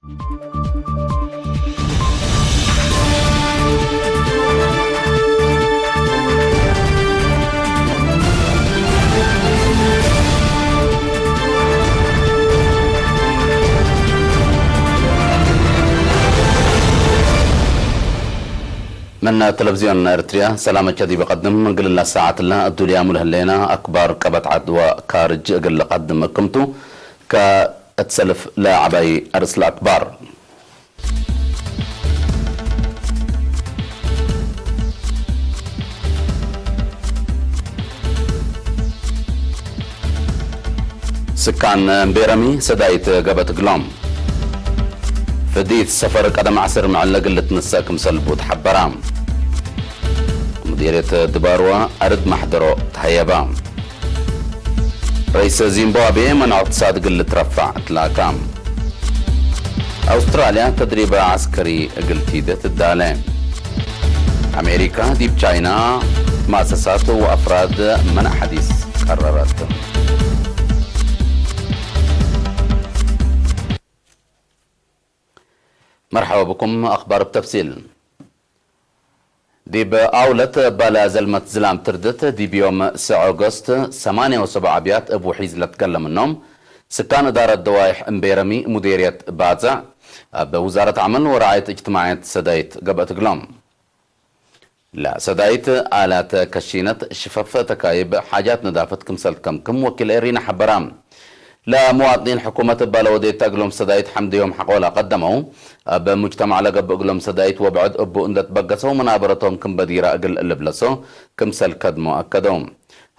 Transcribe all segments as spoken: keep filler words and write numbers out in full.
ምን ተለቪዝዮን ኤረትርያ ሰላመ ዲብ ቀድም፣ እግል እለ ሰዓትለ እዱልያሙ ለህሌነ አክባር ቀበት ዐድ ወካርጅ እግል ልቀድም እክምቱ፣ ከእት ሰልፍ ለዐባይ አርእስ ለአክባር። ስካን እምቤረሚ ሰዳይት ገብአት እግሎም። ፍዲት ሰፈር ቀደም ዐስር ምዕል እግል ልትንሰእ ክምሰል ቡ ተሐበራ። ሙዲርየት ድባርወ አርድ መሕደሮ ተሀየበ። ረይስ ዚምባብዌ መንዕ እቅትሳድ እግል ልትረፈዕ ትላካ። አውስትራልያ ተድሪብ ዐስከሪ እግል ቲደ ትዳለ። አሜሪካ ዲብ ቻይና መአሰሳት ወአፍራድ መንዕ ሐዲስ ቀረረት። መርሐባ ብኩም። አክባር ብተፍሲል። ዲብ አውለት እበ ለዘልመት ዝላም ትርድት፣ ዲብ ዮም ሰዕ ኦገስት ሰማንያ ወሰብዕ አብያት እብ ውሒዝ ለትገለ ምኖም፣ ስካን እዳረት ደዋይሕ እምቤረሚ ሙዴርየት ባጽዕ፣ እብ ውዛረት ዐመል ወረዓየት እጅትማዕየት ሰዳይት ገብአት እግሎም። ለሰዳይት፣ አላት ከሺነት፣ ሽፈፍ፣ ተካይብ፣ ሓጃት ነዳፈት ክምሰል ትከምክም ወኪል ኤሪና ሐበራ። ለመዋጥኒን ሕኩመት እበ ለወዴተ እግሎም ሰዳይት ሐምድዮም ሐቆ ለቀደመው፣ እብ ሙጅተማዕ ለገብእ እግሎም ሰዳይት ወብዕድ እቡ እንደ ትበገሰው መናበረቶም ክም በዲራ እግል ልብለሶ ክምሰል ከድሞ አከደው።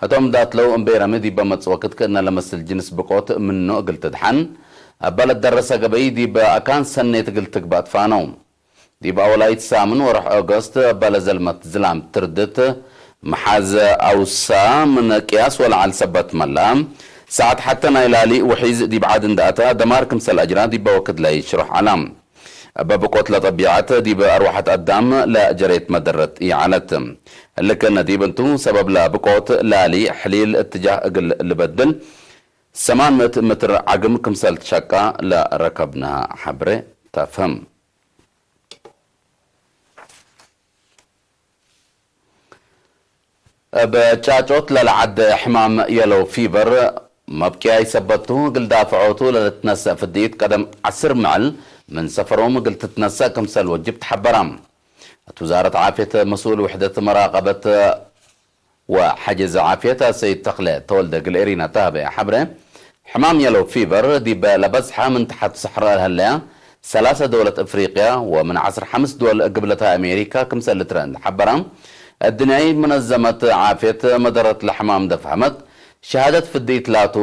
ህቶም ዳትለው እምቤረሚ ዲበ መጽእ ወክድ ክእነ ለመስል ጅንስ ብቆት ምኑ እግል ትድሐን፣ እበ ለትደረሰ ገበይ ዲበ አካን ሰኔት እግል ትግባእ ትፋነው። ዲብ አወላይት ሳምን ወርሕ ኦገስት እበ ለዘልመት ዝላም ትርድት፣ መሓዘ አውሳ ምን ቅያስ ወለዐል ሰበት መላ፣ ሳዐት ሐቴ ናይ ላሊ ውሒዝ ዲብ ዐድ እንደ አተ፣ ደማር ክምሰል አጅራ ዲበ ወክድ ለኢሽሩሕ ዐላ። እበ ብቆት ለጠቢዐት ዲብ አርወሐት አዳም ለጀሬት መደረት ኢዐለት። እሊ ክእነ ዲብ እንቱ፣ ሰበብ ለብቆት ላሊ ሕሊል እትጃህ እግል ልበድል፣ ሰማን ምእት ምትር ዐግም ክምሰል ትሸቃ ለረከብነ ሐብሬ ተፍህም። እብ ጫጮት ለለዐደ ሕማም የሎው ፊቨር መብቅያይ ሰበት ቱ፣ እግል ዳፍዖቱ ለልትነሰእ ፍድኢት ቀደም ዐስር ምዕል ምን ሰፈሮም እግል ትትነሰእ ክምሰል ወጅብ ተሐበራ። እት ውዛረት ዓፍየት መስኡል ውሕደት መራቀበት ወሐጅዝ ዓፍየት ሰይድ ተክለ ተወልደ እግል ኤሪና ተሀበየ ሐብረ፣ ሕማም የሎው ፊቨር ዲብ ለበዝሐ ምን ተሐት ሰሕረ ለህለያ ሰላሰ ደወለት እፍሪቅያ ወምን ዐስር ሐምስ ድወል እግብ ለታይ አሜሪካ ክምሰል ልትረአ እንዴ ሐበራ፣ እድንያይ መነዘመት ዓፍየት መደረት ለሕማም እንዴ ፈሀመት፣ ሸሃደት ፍድኢት ላቱ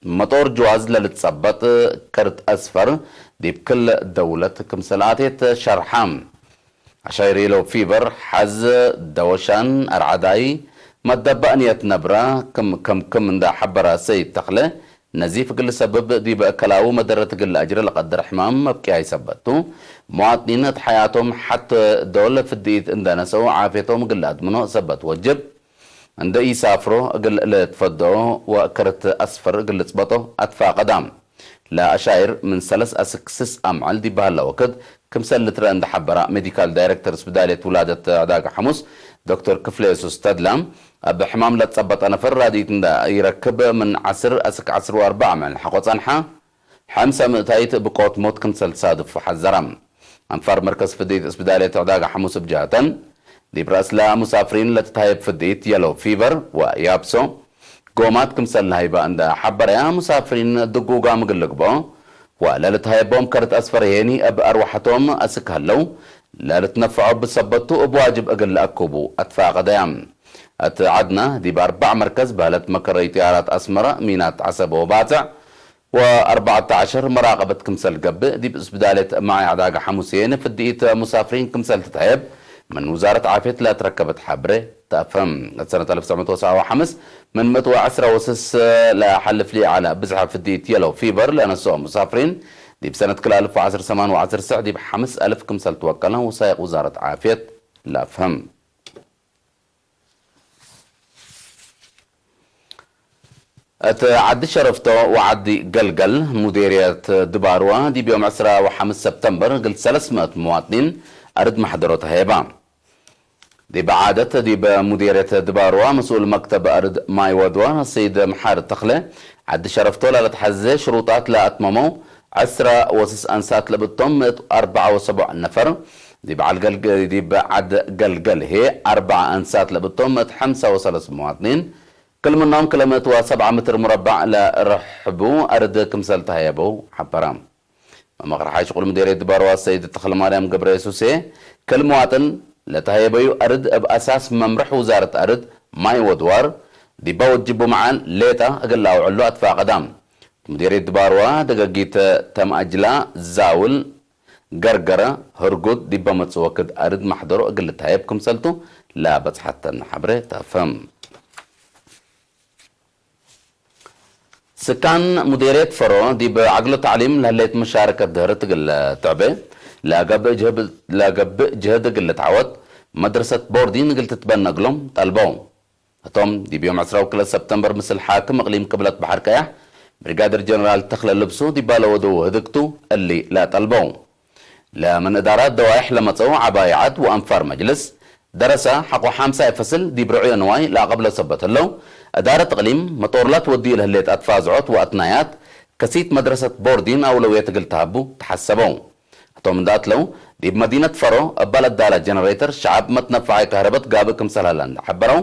መጦር ጅዋዝ ለልትጸበጥ ከርት አስፈር ዲብ ክል ደውለት ክምሰል አቴት ሸርሐ። አሻይር የሎው ፊቨር፣ ሐዝ፣ ደወሻን፣ አርዐዳይ፣ መደባእንየት ነብረ ክም፣ ክም፣ ክም እንደ ሐበረ ሰይድ ተክለ፣ ነዚፍ እግል ሰብብ ዲብ አከላዊ መደረት እግል ለአጅረ ለቀድር ሕማም መብቅያይ ሰበት ቱ፣ መዋጥኒን እት ሐያቶም ሐት ዶል ፍድኢት እንደ ነሰኡ ዓፍየቶም እግል ለአድምኖ ሰበት ወጅብ፣ እንደ ኢሳፍሮ እግል ልትፈድኦ ወከርት አስፈር እግል ልጽበጦ አትፋቀዳ። ለአሻይር ምን ሰለስ አስክ ስስ አምዕል ዲብ ሀለ ወክድ ክምሰል ልትረአ እንደ ሐበራ ሜዲካል ዳይሬክተር ስብዳልየት ውላደት ዕዳጋ ሐሙስ ዶክተር ክፍለየሱስ ተድላ፣ እብ ሕማም ለትጸበጠ ነፈር ራድኢት እንደ ኢረክብ ምን ዐስር አስክ ዐስር ወአርበዕ አምዕል ሐቆ ጸንሐ። ሐምሰ ምእታይት ብቆት ሞት ክምሰል ትሳድፉ ሐዘረ። አንፋር መርከዝ ፍድኢት እስብዳልየት ዕዳጋ ሐሙስ እብ ጀሀተን፣ ዲብ ረአስለ ሙሳፍሪን ለትትሀየብ ፍድኢት የሎው ፊቨር ወያብሶ ጎማት ክምሰል ለሀይበ እንደ ሐበረያ፣ ሙሳፍሪን ድጉጋም እግል ልግብኦ ወለልትሀየቦም ከርት አስፈር ሄኒ እብ አርወሐቶም አስክ ሀለው፣ ለልትነፈዖ ብሰበቱ እብ ዋጅብ እግል ለአክቡ አትፋቀደያ። እት ዐድነ ዲብ አርበዕ መርከዝ በህለት መከረዩ ጥያራት አስመረ፣ ሚናት ዐሰብ ወባጽዕ፣ ወአርበዐተ ዐሸር መራቀበት ክምሰል ገብእ፣ ዲብ እስብዳልየት ማይ ዐዳገ ሐሙሴን ፍድኢት ሙሳፍሪን ክምሰል ትትሀየብ ምን ውዛረት ዓፍየት ለትረከበት ሐብሬ ተአፍህም። እት ሰነት አልፍ ተስዕ ምእት ወሰብዓ ወሐምስ ምን ምእት ወዐስረ ወስስ ለሐልፍ ሊዐለ ብዝሐ ፍድኢት የለው ፊቨር ለነስኦ ሙሳፍሪን፣ ዲብ ሰነት ክልኤ አልፍ ወዐስር ሰማን ወዐስር ስዕ ዲብ ሐምስ አልፍ ክምሰል ትወቀለ ውሳይቅ ውዛረት ዓፍየት ለአፍህም። እት ዐዲ ሸረፍቶ ወዐዲ ገልገል ሙዴርየት ድባርወ ዲብ ዮም ዕስራ ወሐምስ ሰብተምበር እግል ሰለስ ምእት መዋጥኒን አርድ መሕደሮ ተሀየባ። ዲብ ዓደት ዲብ ሙዴርየት ድባርወ መስኡል መክተብ አርድ ማይ ወድወር ሰይድ መሓር ተኽለ፣ ዐዲ ሸረፍቶ ለለትሐዜ ሽሩጣት ለአትመመው ዕስራ ወስስ አንሳት ለብቶም ምእት አርበዓ ወሰቡዕ ነፈር፣ ዲብ ዐድ ገልገ-፣ ዲብ ዐድ ገልገል ህዬ አርበዓ አንሳት ለብቶም ምእት ሐምሳ ወሰለስ መዋጥኒን፣ ክል ምኖም ክለ ምእት ወሰብዓ ምትር ሙረበዕ ለርሕቡ አርድ ክምሰል ተሀየበው ሐበረ። መመክር ሓይ ሽቁል ሙዴርየት ድባርወ ሰይድ ተኽለማርያም ገብረየሱስ፣ ክል መዋጥን ለተሀየበዩ አርድ እብ አሳስ መምርሕ ውዛረት አርድ ማይ ወድዋር ዲበ ወጅቡ መዓል ሌጠ እግል ለአውዕሉ አትፋቀዳ። ሙዴርየት ድባርወ ደገጊት ተምአጅላ፣ ዛውል፣ ገርገረ፣ ህርጉድ ዲበ መጽእ ወክድ አርድ መሕደሮ እግል ልትሀየብ ክምሰልቱ ለበጽሐተነ ሐብሬ ተአፍህም። ስካን ሙዴርየት ፈሮ ዲብ ዐግሎ ተዕሊም ለህሌት መሻረከት ድህርት እግል ትዕቤ ለገብእ ጅህብ-፣ ለገብእ ጅህድ እግል ልትዐወት መድረሰት ቦርዲን እግል ትትበነ እግሎም ጠልበው። ህቶም ዲብ ዮም ዕስራ ወክልኤ ሰብተምበር ምስል ሓክም እቅሊም ቅብለት በሐር ቀያሕ ብሪጋደር ጀነራል ተኽለ ልብሱ ዲባ ለወደው ህድግቱ እሊ ለጠልበው። ለምን እዳራት ደዋይሕ ለመጸው ዐባይ ዐድ ወአንፋር መጅልስ ደረሰ ሐቆ ሐምሳይ ፈስል ዲብ ርዕዮ ንዋይ ለአቀብሎ ሰበት ህለው፣ እዳረት እቅሊም መጦርላት ወድዩ ለህሌት አትፋዝዖት ወአትናያት ከሲት መድረሰት ቦርዲን አውለውየት እግል ተሀቡ ተሐሰበው። ህቶም እንደ አትለው፣ ዲብ መዲነት ፈሮ እበ ለዳለ ጀነሬተር ሸዐብ መትነፈዓይ ከህረበት ጋብእ ክምሰል ሀለ እንደ ሐበረው፣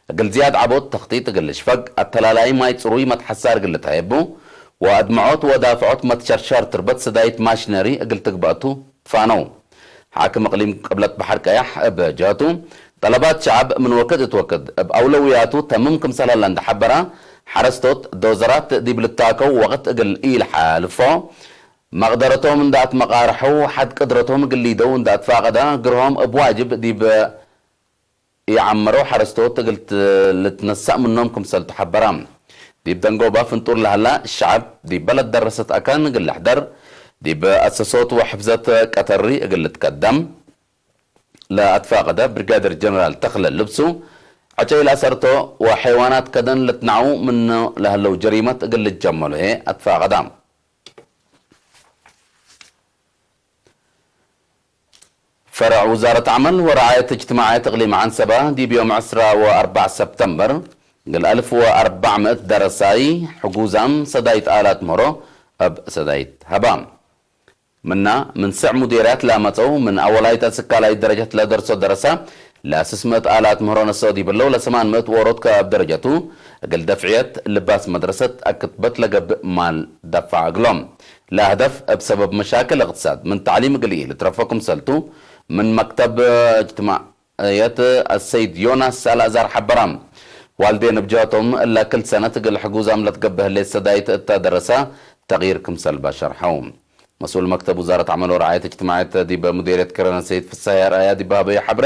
እግል ዝያድ ዐቦት ተክጢጥ እግል ልሽፈግ፣ አተላላይ ማይ ጽሩይ መትሐሳር እግል ልትሀየቡ፣ ወአድምዖት ወዳፍዖት መትሸርሸር ትርበት ሰዳይት ማሽነሪ እግል ትግበአቱ ትፋነው። ሓክም እቅሊም ቅብለት በሐር ቀያሕ እብ ጀህቱ፣ ጠለባት ሸዐብ ምን ወክድ እት ወክድ እብ አውለውያቱ ተምም ክምሰል ሀለ እንደ ሐበረ፣ ሐረስቶት ዶዘራት ዲብ ልታከው ወቅት እግል ኢልሓልፎ፣ መቅደረቶም እንደ አትመቃርሐው፣ ሐድ ቅድረቶም እግል ሊደው እንደ አትፋቀደ፣ ግርሆም እብ ዋጅብ ዲብ ኢዐመረው ሐረስቶት እግል ት-፣ ልትነሳእ ምኖም ክምሰል ተሐበረ። ዲብ ደንጎባ ፍንጡር ለሀላ ሸዐብ፣ ዲብ በለድ ደረሰት አካን እግል ልሕደር፣ ዲብ አሰሶት ወሕፍዘት ቀተሪ እግል ልትከደም ለአትፋቀደ ብሪጋደር ጀነራል ተኽለ ልብሱ፣ ዕጨይ ለአሰርቶ ወሐይዋናት ከደን ልትነዐው ምኑ ለሀለው ጀሪመት እግል ልትጀመሉ ህዬ አትፋቀደ። ፈረዕ ውዛረት ዐመል ወረዓየት እጅትማዕየት እቅሊም ዐንሰበ፣ ዲብ ዮም ዕስራ ወአርበዕ ሰብተምበር፣ እግል አልፍ ወአርበዕ ምእት ደረሳይ ሕጉዛም ሰዳይት አላት ምህሮ እብ ሰዳይት ሀባ። ምና፣ ምን ስዕ ሙዴርያት ለአመጸው፣ ምን አወላይት እስካላይት ደረጀት ለደርሶ ደረሳ፣ ለስስ ምእት አላት ምህሮ ነሰኦ ዲብ ህለው፣ ለሰማን ምእት ዎሮት ከእብ ደረጀቱ፣ እግል ደፍዕየት ልባስ መድረሰት አክትበት ለገብእ ማል ደፋዕ እግሎም። ለሀደፍ፣ እብ ሰበብ መሻክል እቅትሳድ፣ ምን ተዕሊም እግል ኢልትረፎ ክምሰልቱ፣ ምን መክተብ እጅትማዕየት አሰይድ ዮናስ አልአዛር ሐበራ። ዋልዴን እብ ጀህቶም፣ እለ ክል ሰነት እግል ሕጉዛም ለትገብእ ህሌት ሰዳይት እተ ደረሳ፣ ተቅይር ክምሰል በ ሸርሐው። መስኡል መክተብ ውዛረት ዐመል ወረዓየት እጅትማዕየት ዲብ ሙዴርየት ከረን ሰይድ ፍሳሄ አርአያ ዲብ ሀበዩ ሐብሬ፣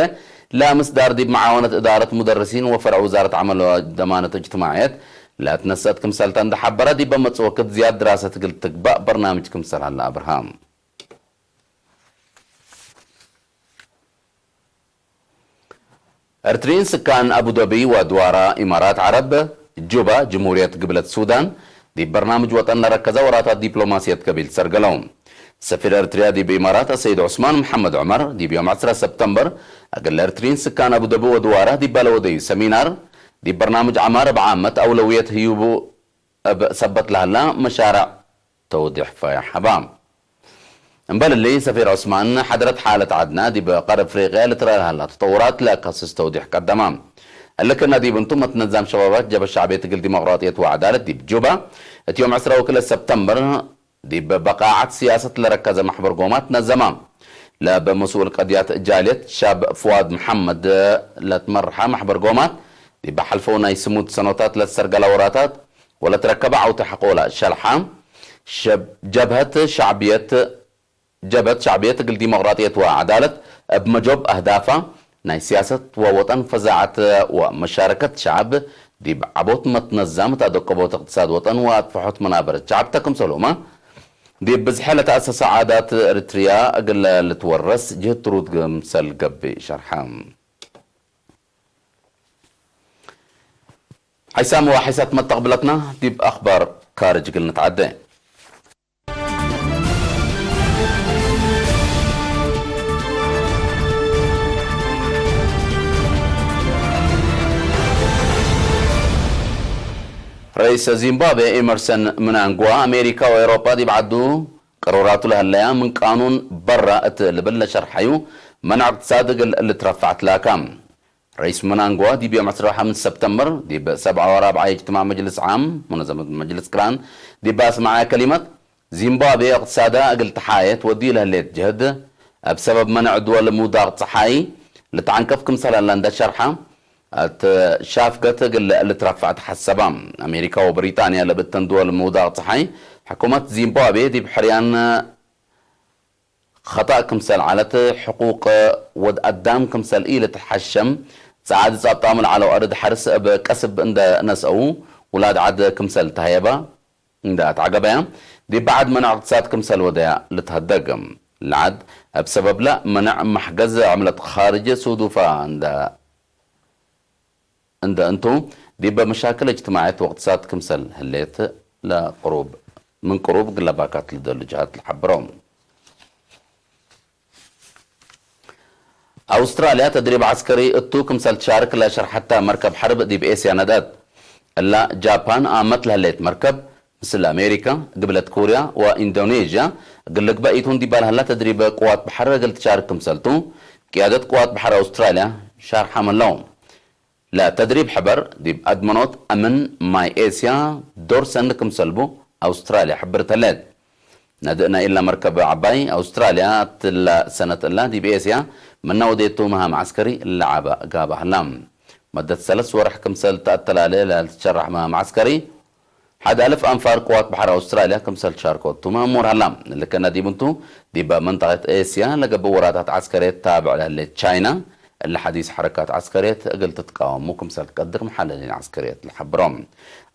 ለምስዳር ዲብ መዓወነት እዳረት ሙደርሲን ወፈርዕ ውዛረት ዐመል ወደማነት እጅትማዕየት ለትነሰአት ክምሰልተ እንደ ሐበረ፣ ዲብ መጽእ ወክድ ዝያድ ድራሰት እግል ትግባእ በርናምጅ ክምሰል ሀለ አብርሃም። ኤርትርዪን ስካን አቡደቢ ወድዋራ ኢማራት ዐረብ፣ ጁባ፣ ጅምሁርየት ግብለት ሱዳን፣ ዲብ በርናምጅ ወጠን ለረከዘ ወራታት ዲፕሎማስየት ገቢል ሰርገለው። ሰፊር ኤርትርያ ዲብ ኢማራት አሰይድ ዑስማን መሐመድ ዑመር፣ ዲብ ዮም ዐስራ ሰብተምበር፣ እግል ኤርትርዪን ስካን አቡደቢ ወድዋራ ዲብ ለወደዩ ሰሚናር፣ ዲብ በርናምጅ ዐማር እብ ዓመት አውለውየት ህዩቡ እብ ሰበት ለሀላ መሻረዕ ተውዲሕ ፋይሕ ሀባ። እምበል እሊ፣ ሰፊር ዑስማን፣ ሐድረት ሓለት ዐድና ዲብ ቀር አፍሪቅያ ልትረአ ለሀላ ተጠውራት ለከስስ ተውዲሕ ቀደማ። እሊ ክእነ ዲብ እንቱ፣ መትነዛም ሸባባት ጀብሀት ሸዕብየት እግል ዲሞቅራጥየት ወዐዳለት ዲብ ጁባ፣ እት ዮም ዕስራ ወክልኤ ሰብተምበር፣ ዲብ በቃዐት ስያሰት ለረከዘ መሕበር ጎማት ነዘማ። ለበመስኡል ቀድያት ጃልየት ሻብ ፍዋድ መሐመድ ለትመርሐ መሕበር ጎማት፣ ዲብ ሐልፈው ናይ ስሙድ ሰኖታት ለትሰርገለ ወራታት ወለትረከበ ዐውቴ ሐቆለ ሸልሐ፣ ሸብ-፣ ጀብሀት ሸዕብየት፣ ጀብሀት ሸዕብየት እግል ዲሞቅራጥየት ወዐዳለት እብ መጆብ አህዳፋ፣ ናይ ስያሰት ወወጠን ፈዛዐት ወመሻረከት ሸዐብ ዲብ ዐቦት መትነዛም፣ ተአደቀቦት እቅትሳድ ወጠን ወአትፈሖት መናበረት ሸዐብ ተ ክምሰልሁመ፣ ዲብ ብዝሐ ለተአሰሰ ዓዳት ኤሪትርያ እግል ልትወረስ ጅህድ ትሩድ ክምሰል ገብእ ሸርሐ። ሐይሳም ወሐይሳት መተቅብለትና ዲብ አኽባር ካርጅ እግል ንትዓዴ። ረኢስ ዚምባብዌ ኤመርሰን ምናንጓ፣ አሜሪካ ወኤውሮጳ ዲብ ዐዱ ቅሩራቱ ለሀለያ ምን ቃኑን በራ እት ልብል ለሸርሐዩ፣ መናዕ እቅትሳድ እግል ልትረፋዕ ትላካ። ረኢስ ምናንጓ ዲብ ዮም ዕስራ ወሐምስ ሰብተምበር ዲብ ሰብዓ ወራብዓይ እጅትማዕ መጅልስ ዓም ሙነዘመት መጅልስ ቅራን ዲብ አስመዐ ከሊመት፣ ዚምባብዌ እቅትሳዳ እግል ተሓየት ወድዩ ለህሌት ጀህድ፣ እብ ሰበብ መነዕ ድወል ምውዳቅ ጸሓይ ልትዐንቀፍ ክምሰል ሀላ እንደ ሸርሐ፣ እት ሻፍገት እግል ልትረፈዕ ተሐሰባ። አሜሪካ ወብሪጣንያ ለብእተን ድወል ምውዳቅ ጸሓይ፣ ሕኩመት ዚምባብዌ ዲብ ሕርያን ኸጣእ ክምሰል ዐለት፣ ሕቁቅ ወድ አዳም ክምሰል ኢልትሐሸም፣ ጸዓድ ጸብጣሙ ለዐለው አርድ ሐርስ እብ ቀስብ እንደ ነስአው፣ ውላድ ዐድ ክምሰል ተሀየባ እንደ አትዐገበያ፣ ዲብ በዐድ መነዕ እቅትሳድ ክምሰል ወደያ ልትሀደግ። ለዐድ እብ ሰበብለ መነዕ መሕገዝ ዕምለት ካርጅ ሱዱፋ እንደ እንደ እንቱ፣ ዲበ መሻክል እጅትማዕየት ወእቅትሳድ ክምሰል ህሌት ለቅሩብ፣ ምን ቅሩብ እግለ ባካት ልደሉ ጀሃት ለሐብሮ። አውስትራልያ ተድሪብ ዐስከሪ እቱ ክምሰል ትሻርክ ለሸርሐተ መርከብ ሐርብ ዲብ ኤስያ ነድአት። እላ ጃፓን አመት ለህሌት መርከብ፣ ምስል አሜሪካ፣ ግብለት ኮርያ ወኢንዶኔዥያ እግል ልግበእ ኢቱን ዲበ ለሀላ ተድሪብ ቅዋት በሐር እግል ትሻርክ ክምሰልቱ፣ ቅያደት ቅዋት በሐር አውስትራልያ ሻርሐ ምህለው። ለተድሪብ ሕበር ዲብ አድመኖት አምን ማይ ኤስያ ዶር ሰኒ ክምሰል ቡ አውስትራልያ ሕብርት ህሌት። ነድእ ናይ እለ መርከብ ዐባይ አውስትራልያ እትለ ሰነት እላ ዲብ ኤስያ ምነ ወዴቱ መሃም ዐስከሪ ለዐበ ጋባ ህላ። መደት ሰለስ ወርሕ ክምሰል ተአተላሌ ለልትሸራሕ መሃም ዐስከሪ፣ ሐድ አልፍ አንፋር ቅዋት በሐር አውስትራልያ ክምሰል ትሻርኮ ቱ መእሙር ሀላ። ልክነ ዲብ እንቱ፣ ዲበ መንጠቀት ኤስያ ለገብእ ወራታት ዐስከርየት ታብዕ ለህሌት ቻይና፣ እለ ሐዲስ ሐረካት ዐስከርየት እግል ትትቃወሙ ክምሰል ትቀድር መሐለሊን ዐስከርየት ለሐብሮ።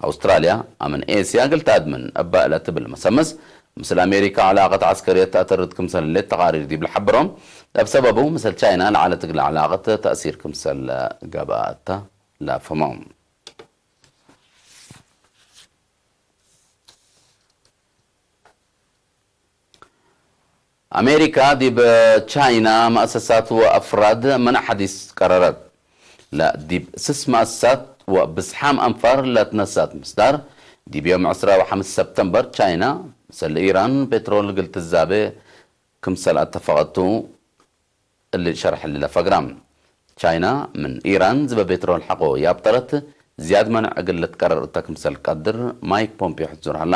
አውስትራልያ አምን ኤስያ እግል ተአድምን እበ ለትብል መሰምስ፣ ምስል አሜሪካ ዐላቀት ዐስከርየት ተአተርድ ክምሰል ህሌት ተቃሪር ዲብ ለሐብሮ፣ እብ ሰበቡ ምስል ቻይና ለዐለት እግለ ዐላቀት ተእሲር ክምሰል ገብአ እተ ለአፍህሞ። አሜሪካ ዲብ ቻይና መአሰሳት ወአፍራድ መነዕ ሐዲስ ቀረረት። ለዲብ ስስ መአሰሳት ወብዝሓም አንፋር ለትነሳት ምስዳር፣ ዲብ ዮም ዕስራ ወሐምስ ሰብተምበር ቻይና ምስል ኢራን ፔትሮል እግል ትዛቤ ክምሰል አተፈቀቱ። እሊ ሸርሕ እሊ ለፈግራ። ቻይና ምን ኢራን ዝበ ቤትሮል ሐቆ ያብጠረት ዝያድ መነዕ እግል ልትቀረር እተ ክምሰል ቀድር ማይክ ፖምፒዮ ሕዙር ሀላ።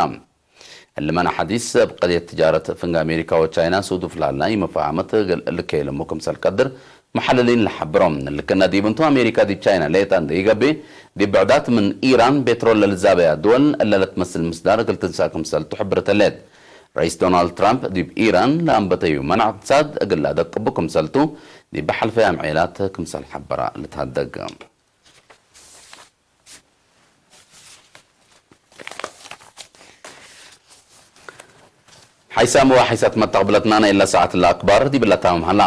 እሊ መነዕ ሐዲስ እብ ቀድየት ትጃረት ፍንግ አሜሪካ ወቻይና ሱዱፍ ለሀላ ኢመፋሀመት እግል ልከየለሙ ክምሰል ቀድር መሐለሊን ለሐብሮ። ልክነ ዲብ እንቱ አሜሪካ ዲብ ቻይና ሌጠ እንዴ ኢገብእ፣ ዲብ ብዕዳት ምን ኢራን ቤትሮል ለልዛበያ ድወል እለ ለትመስል ምስዳር እግል ትንሰእ ክምሰልቱ ሕብርት ህሌት። ረኢስ ዶናልድ ትራምፕ ዲብ ኢራን ለአንበተዩ መነዕ እቅትሳድ እግል ለአደቅቡ ክምሰልቱ፣ ዲብ ሐልፈየ አምዔላት ክምሰል ሐበራ ልትሀደግ። ሐይሳም ወሐይሳት መተቅብለትና ናይ እለ ሰዓት ለአክባር ዲብ ለታምም ሀላ።